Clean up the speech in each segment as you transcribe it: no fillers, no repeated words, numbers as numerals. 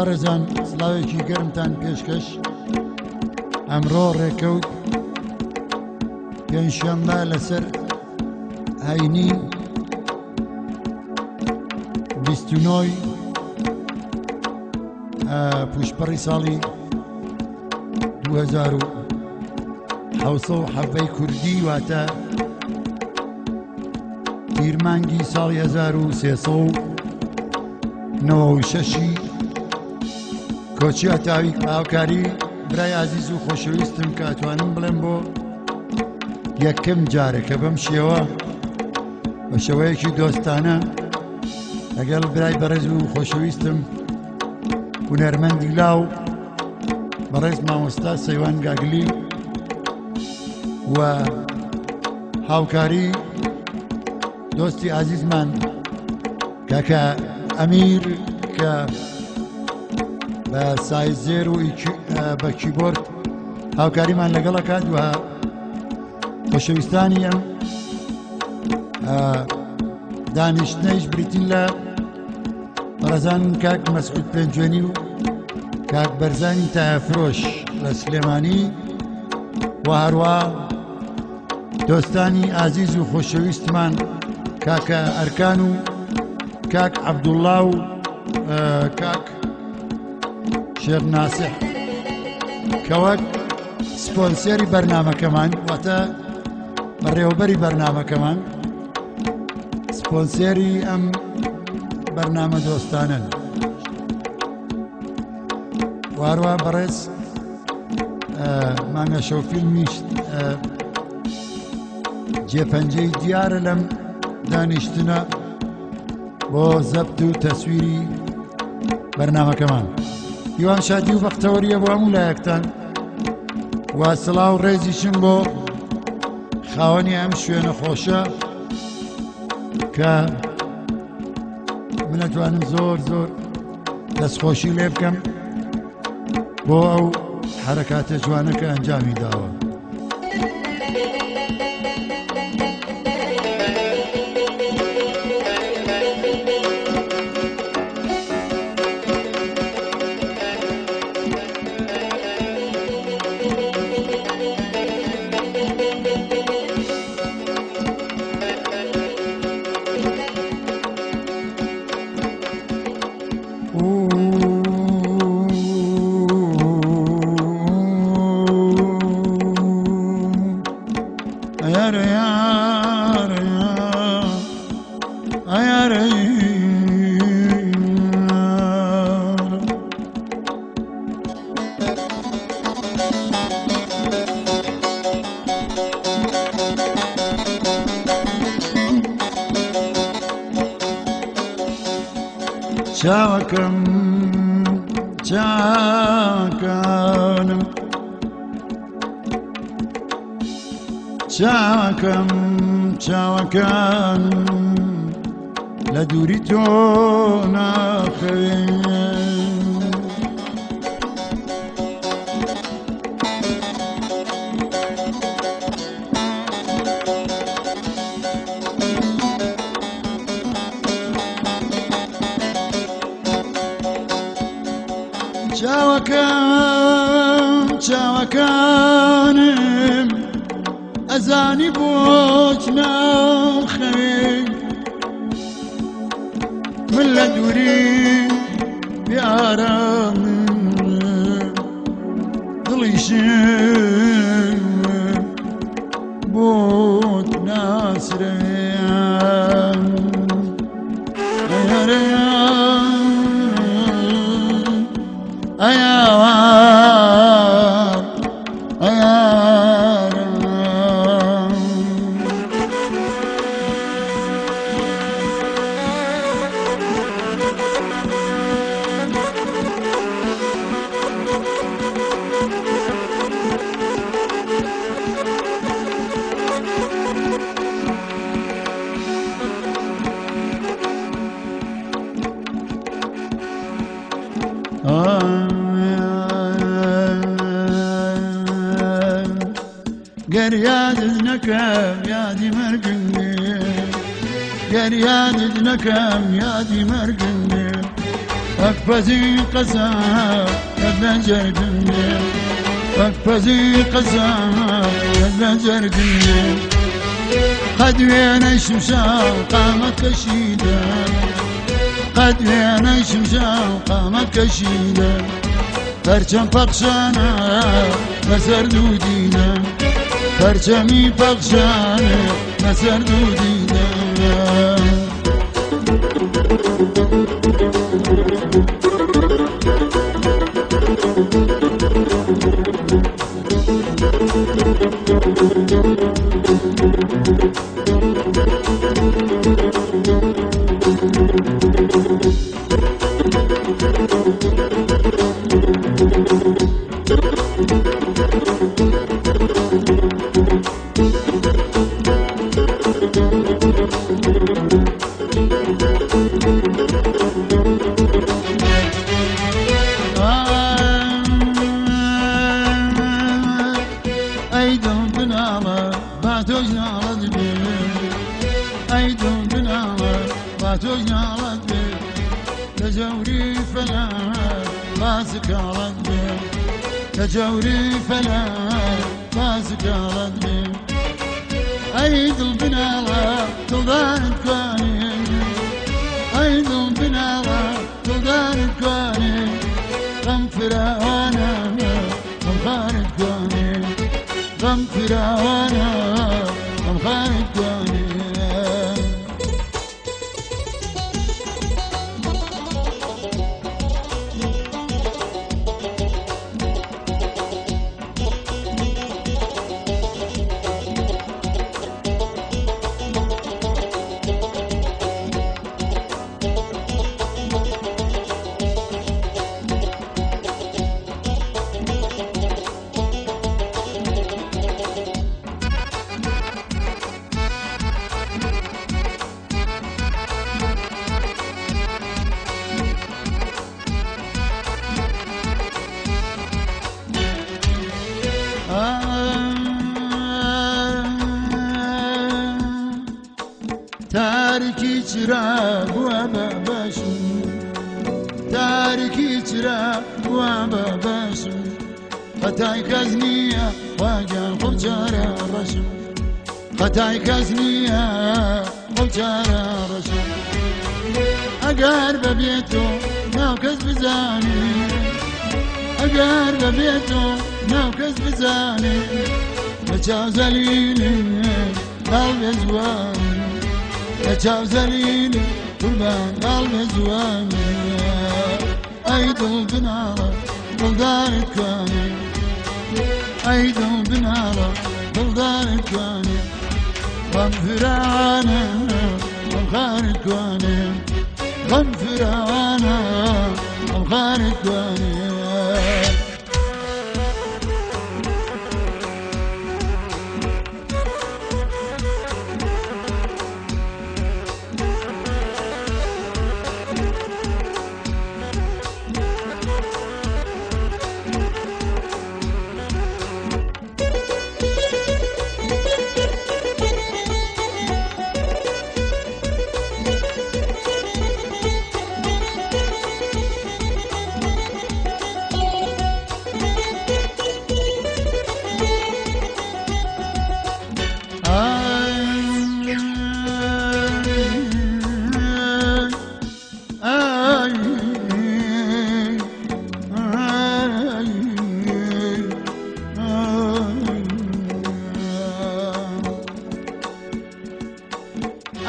بەڕێزان سڵاوێکی گەرمتان پێشکەش. ئەمڕۆ ڕێکەوت پێنجشەممە لەسەر هەینی 29 پوشپەڕی ساڵی 2017 کوردی، واتە تیرمانگی ساڵی 1396 کۆچی هەتاوی. هاوکاری برای ئازیز و خۆشەویستم کە ئەتوانم بڵێم بۆ یەکەم جارە کە بەم شێوە بە شێوەیەکی دۆستانە لەگەڵ برای بەڕێز و خۆشەویستم هونەرمەندی لاو بەڕێز مامۆستا سەیوان گاگلی و هاوکاری دۆستی ئازیزمان کاکە ئەمیر کە بە سایزێر و بە کیبۆرد هاوکاریمان لەگەڵە کات و خۆشەویستانی ئەم دانیشتنەیش بریتین لە بەڕێزان کاک مەسعود پێنجوێنی و کاک بەرزانی تایەفرۆش لە سلێمانی و هەروە دۆستانی ئازیز و خۆشەویستمان کاکە ئەرکان و کاک عەبدوڵڵا و کاک شێخ ناسح کە وەک سپۆنسێری بەرنامەکەمان، واتە بەڕێوەبەری بەرنامەکەمان، سپۆنسێری ئەم بەرنامە دۆستانن. واروە بەڕێز مانگەشەو فیلمیش جێپەنجەی دیارە لەم دانیشتنە بۆ زەبت و تەسویری بەرنمەکەمان. هیوان شادی و بەختەوەریە بۆ هەموو لایەکتان و سڵاو ڕێزیشم بۆ خاوەنی ئەم شوێنە خۆشە کە من ئەتوانم زۆر زۆر دەستخۆشی لێ بکەم بۆ ئەو حرەکاتە جوانە کە ئەنجامی داوە. چاوەکەم چاوەکانم چاوەکەم چاوەکانم لە دووری تۆ ناخەوێن. چاوەکەم چاوەکانم ئەزانی بۆچ ناخەوێ، من لە دووری بیارام دڵیشم بۆت ناسرێم. ئەیاوار ئەیارم. گەر یادت نەکەم یادی مەرگم دێ، گەر یادت نەکەم یادی مەرگم دێ. وەک پەزی قەساب کەس لە جەرگم دێ، وەک پەزی قەساب کەس لە جەرگم دێ. قەد وێنەی شمشا قامەت کەشیدە، قەد وێنەی شمشا قامەت کەشیدە. پەرچەم پەخشانە بەسەر دوو دیدە، پەرچەمی پەخشانە بەسەر دوو دیدە. ئەی دڵ بناڵە با تۆش ناڵەت بێ، ئەی دڵ بناڵە با تۆش ناڵەت بێ. لە جەوری فەلا باسکاڵەت بێ، لە جەوری فەلا باسکاڵەت بێ. ئەی دڵ بناڵە دڵدارت کوانێ، ئەی دڵ بناڵە دڵدارت کوانێ. غەم فراوانە غەم خانت کوانێ، غەم فراوانە غەم خانت کوانێ. تاریکی چرا بووە بە بەشم، تاریکی چرا بووە بە بەشم. خەتای کەس نییە خواگیان خۆم چارە ڕەشم، خەتای کەس نییە خۆم چارە ڕەشم. ئەگەر بەبێت تۆ ناو کەس بزانێ، ئەگەر بەبێت تۆ ناو کەس بزانێ. لە چاو زەلیلێ لاڵ بێ زوانی، لە چاو زەلیلێ قوربان لاڵ بێ زوانی. ئەی دڵ بناڵە دڵدارت کوانێ، ئەی دڵ بناڵە دڵدارت کوانێ. غەم فراوانە غەم خانت کوانێ، غەم فراوانە غەم خانت کوانێ.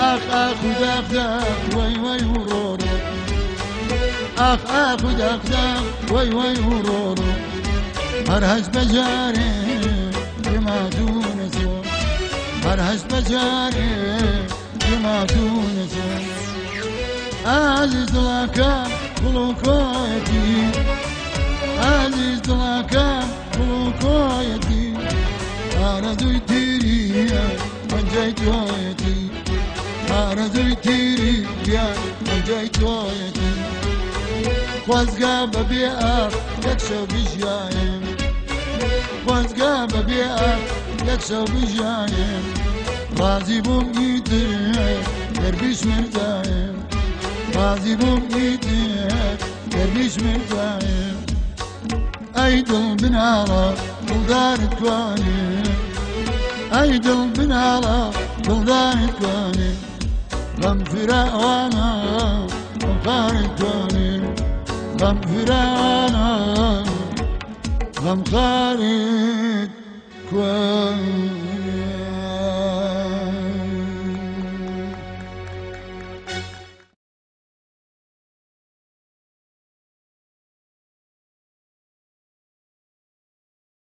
ئاخ ئاخ و داخ داخ وەی وەی و ڕۆڕۆ، ئاخ ئاخ و داخ داخ وەی وەی و ڕۆڕۆ. هەر هەشت بەجارێ پێماتوونەتەوە، هەر هەشت بەجارێ پێماتوونەتەوە. ئازیز دڵاکە گوڵ و کۆیەتی، ئازیز دڵاکە گوڵ و کۆیەتی. ئارەزووی تیریە پەنجەی تۆیەتی، ئارەزووی تیریە پەنجەی تۆیەتی. خۆزگە بەبێ ئاخ یەک شەو بژیایم، خۆزگە بەبێ ئاخ یەک شەو بژیایم. ڕازی بووم ئیتر گەر بیشمردایم، ڕازی بووم ئیتر گەرمیش مردایە. ئەی دڵ بناڵە دڵدارت کوانێ، ئەی دڵ بناڵە دڵدارت کوانێ، غەم فراوانە غەمخوارت کوانێ، غەم فراوانە غەمخوارت کوانێ.